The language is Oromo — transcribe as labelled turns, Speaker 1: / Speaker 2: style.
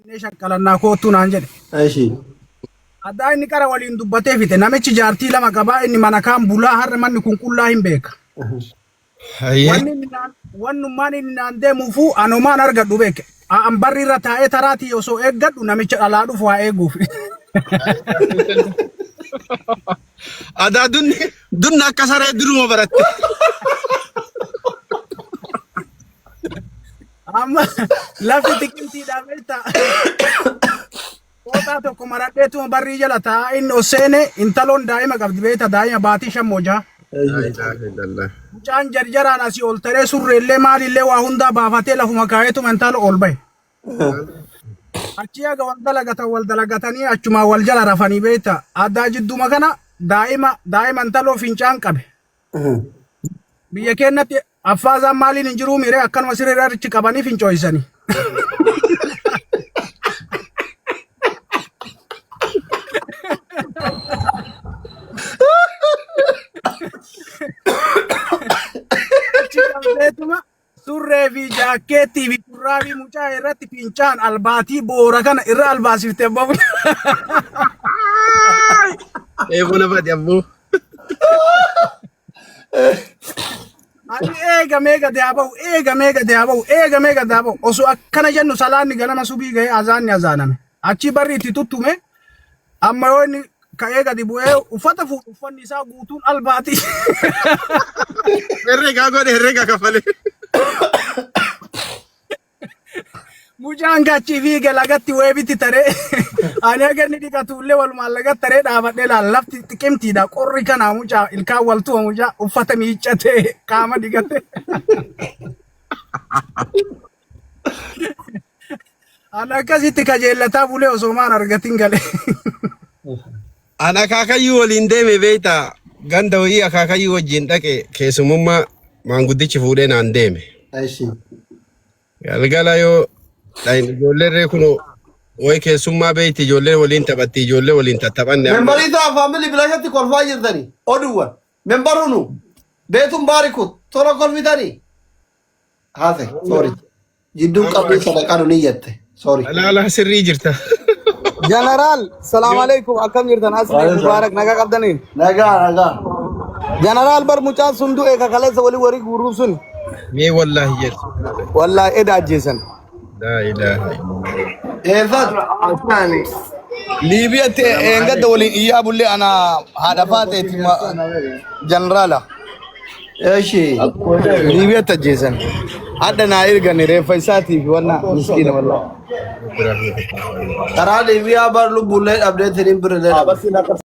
Speaker 1: Dhaynee shaqqalannaa koottuu naan jedhe.
Speaker 2: Eshi.
Speaker 1: Addaa inni qara waliin dubbatee fixe. Namichi jaartii lama qabaa inni mana kaan bulaa har'a manni kun qullaa hin beeka.
Speaker 3: Hayyee.
Speaker 1: Wanni inni naan wannummaan inni naan deemuufuu anumaan argadhu beeke. An barri irra taa'ee taraatii osoo eeggadhu namicha dhalaa dhufu haa eeguuf.
Speaker 3: Adaa dunni dunni akka saree duruma baratte.
Speaker 1: Amma lafti xiqimtiidhaa beektaa. Fooxaa tokko maradheetuma barrii jala taa'aa inni ol seene intaloon daa'ima qabdi beekta daa'ima baatii 5 moo 6.
Speaker 3: Laa ilaaha illallah.
Speaker 1: Mucaan jarjaraan asii ol taree surreellee maalillee waa hundaa baafatee lafuma kaa'eetuma intalo ol bahe. Achii haga wal dalagatan wal dalagatanii achumaa wal jala rafanii beekta. Addaa jidduma kana daa'ima daa'ima intaloo fincaan qabe. Biyya keenyatti affaazaan maaliin hin jiruu miiree akkanuma siree irra qabanii fincooysanii. Achi qabdeetuma surree fi jaakkeettii fi shurraabii mucaa irratti fincaan albaatii boora kana irra albaasiftee babu.
Speaker 3: Eeboo na baate abboo.
Speaker 1: Ani eegamee gadi haa ba'u, eegamee gadi haa ba'u, eegamee gadi haa ba'u. Osoo akkana jennu salaanni ganama subii ga'ee azaanni azaaname. Achii barri itti tuttume amma yoo inni ka'ee gadi bu'ee uffata fuudhu uffanni isaa guutuun albaati.
Speaker 3: Herreegaa godhe herreegaa kaffalee.
Speaker 1: Mucaan gachii fiige lagatti weebitti taree ani haga inni dhiqatu illee walumaan lagatti taree dhaabadhee laala lafti xiqimtiidha qorri kanaa mucaa ilkaan waltuma mucaa uffata miiccatee qaama dhiqatee. Ani akkasitti kajeellataa bulee osoo maan argatin gale.
Speaker 3: An akaakayyuu waliin deeme beektaa ganda wayii akaakayyuu wajjin dhaqe keessumummaa maanguddichi fuudhee naan deeme.
Speaker 2: Eshi.
Speaker 3: Galgala yoo dhayin ijoolleen ree kunoo wayi keessummaa beekti ijoolleen waliin taphatti ijoollee waliin tattaphanne amma.
Speaker 2: Membarii ta'a faamilii bilaashatti kolfaa jirtani. Oduuwwan. Membarunu. Beetun baariku. Tola kolfitani. Hafe. Sorry. Jidduun qabdee sadaqaa nu niyyatte. Sorry.
Speaker 3: Alaala sirrii jirta.
Speaker 4: Jeneraal, salaam alaikum. Akkam jirtan? Asli
Speaker 2: Waalaikum
Speaker 4: Mubaarak nagaa qabdanii?
Speaker 2: Nagaa nagaa.
Speaker 4: Jeneraal bar mucaan sun du'e ka kaleessa walii warii guuruu sun.
Speaker 3: Mee wallaahi jedhu.
Speaker 4: Wallaahi eda ajjeesan.
Speaker 3: Laa ilaaha illallah.
Speaker 2: Eessatti?
Speaker 4: Asani. Liibiyatti eengadda waliin iyyaa bullee ana haadha faateeti jeneraala.
Speaker 2: Eshi.
Speaker 4: Liibiyatti ajjeesan. Hadha naa ergani reeffa isaatii fi wanna miskiina wallaahi.
Speaker 2: Karaa Liibiyaa bar lubbuullee dhabdee tiriin birillee dhabde.